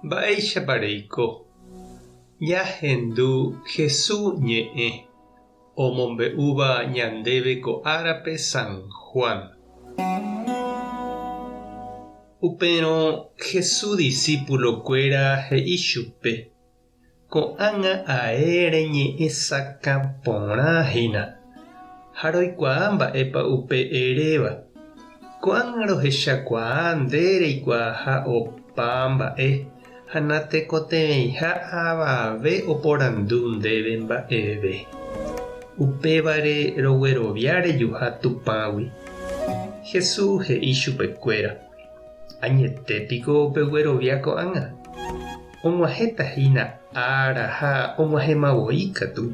Mba'éichapa reiko? Ñahendu Hesu ñe'ẽ omombe'úva ñandéve ko árape San Juan. Upérõ Hesu disípulokuéra he'i chupe, Ko'ág̃a ae reñe'ẽ sakã porã hína, ha roikuaa mba'épa upe eréva. Ko'ág̃a rohechakuaa nde reikuaaha opa mba'e ha natekotevẽiha avave oporandu ndéve mba'eve. Upévare roguerovia rejuha Tupãgui. Jesús he'i chupekuéra. Añete piko peguerovia ko'ág̃a? Og̃uahẽta hína ára ha og̃uahẽma voi katu,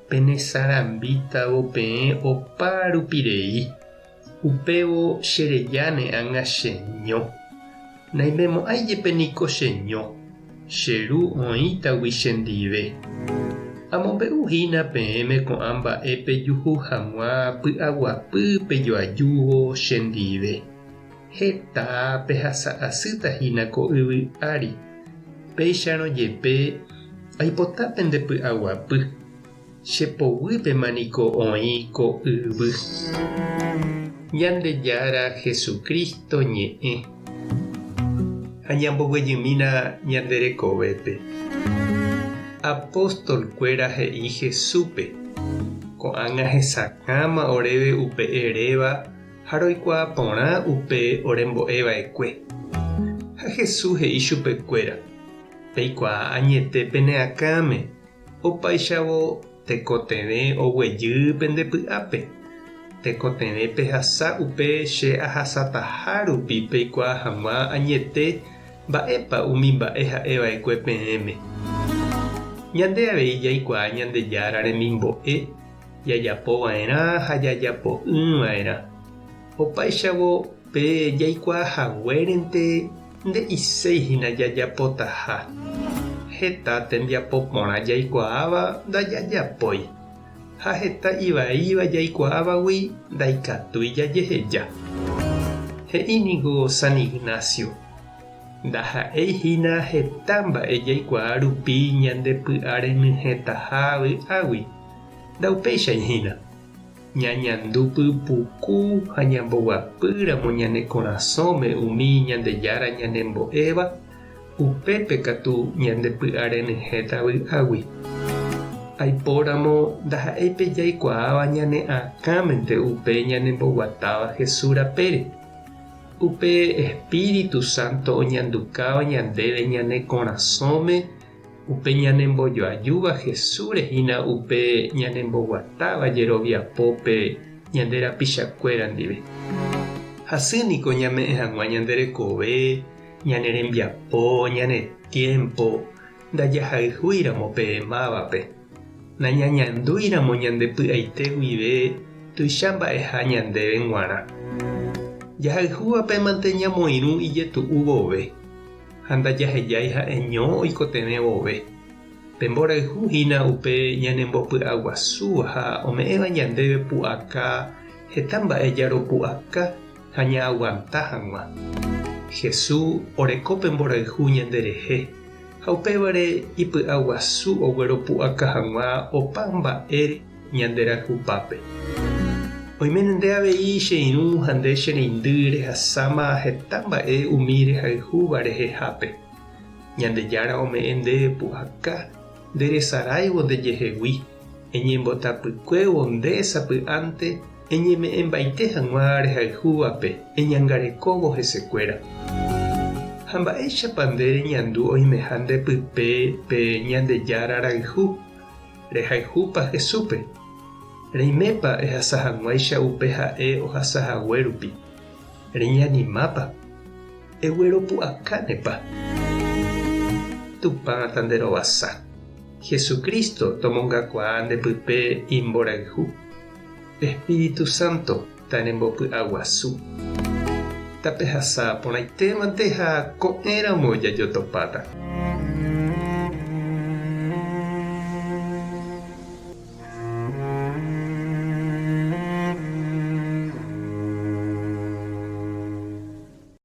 penesarambítavo peẽ opa rupi rei, upévo cherejáne ág̃a cheño. Naimemo'ãi jepe niko cheño, che Ru oĩtagui chendive. Amombe'u hína peẽme ko'ã mba'e pejuhu hag̃ua py'aguapy pejoajúvo chendive. Heta pehasa asýta hína ko yvy ári. Péicharõ jepe aipota pende py'aguapy, che poguýpema niko oĩ ko yvy. Ñandejára Jesucristo ñe'ẽ. Ha ñamboguejymína ñande rekovépe. Apóstol kuéra he'i Jesúspe, Ko'ág̃a hesakãma oréve upe eréva Ha roikuaa porã upe orembo'e va'ekue. Ha Jesús he'i chupe kuéra, Peikuaa añete pene akãme, opáichavo tekotevẽ oguejy pende py'ápe. Tekotevẽ pehasa upe che ahasataha rupi peikuaa hag̃ua añete mba'épa umi mba'e ha'e va'ekue peẽme. Ñande avei jaikuaa Ñandejára remimbo'e Jajapo va'erã ha jajapo'ỹ va'erã. Opáichavo pe jaikuaa haguérente nde'iséi hína jajapotaha. Heta tembiapo porã jaikuaáva ndajajapói, ha heta ivaíva jaikuaávagui ndaikatúi jajeheja. He'i ningo San Ignacio, Ndaha'éi hína heta mba'e jaikuaa rupi ñande py'a renyhẽtaha vy'águi. Ndaupéichai hína. Ñañandu pypuku ha ñamboguapýramo ñane korasõme umi Ñandejára ñanembo'éva, upépe katu ñande py'a renyhẽta vy'águi. Aipóramo ndaha'éi pe jaikuaáva ñane akãmente upe ñanemboguatáva Jesús rapére. Upe Espíritu Santo oñandukáva ñandéve ñane korasõme, Upe ñanembojoajúva Jesúsre hína upe ñanemboguatáva jeroviapópe ñande rapichakuéra ndive. Hasy niko ñame'ẽ hag̃ua ñande rekove, ñane rembiapo, ñane tiémpo, ndajahayhúiramo pe mávape. Nañañandúiramo ñande py'aite guive tuicha mba'eha ñandéve g̃uarã. Jahayhúvape mante ñamoirũ ijetu'u vove. Ha ndajahejái ha'eño oikotevẽ vove. Pe mborayhu hína upe ñanembopy'aguasúva ha ome'ẽva ñandéve pu'aka heta mba'e jaropu'aka ha ñaaguanta hag̃ua. Jesús oreko pe mborayhu ñanderehe ha upévare ipy'aguasu ogueropu'aka hag̃ua opa mba'ére ñande rayhupápe. Oiméne nde avei che irũ ha nde che reindy rehasáma heta mba'e umi rehayhúva rehehápe. Ñandejára ome'ẽ ndéve pu'aka nde resaráivo ndejehegui, eñembotapykuévo nde sapy'ánte eñeme'ẽmbaite hag̃ua rehayhúvape eñangarekóvo hesekuéra. Ha mba'éichapa nde reñandu oimeha nde pype pe Ñandejára rayhu? Rehayhúpa Jesúspe? Reimépa ehasa hag̃uáicha upe ha'e ohasa hague rupi? Reñanimápa? Egueropu'akánepa? Tupã tanderovasa. Jesucristo tomongakuaa nde pype imborayhu. Espíritu Santo tanembopy'aguasu. Tapehasa porãitémante ha ko'ẽramo jajotopáta.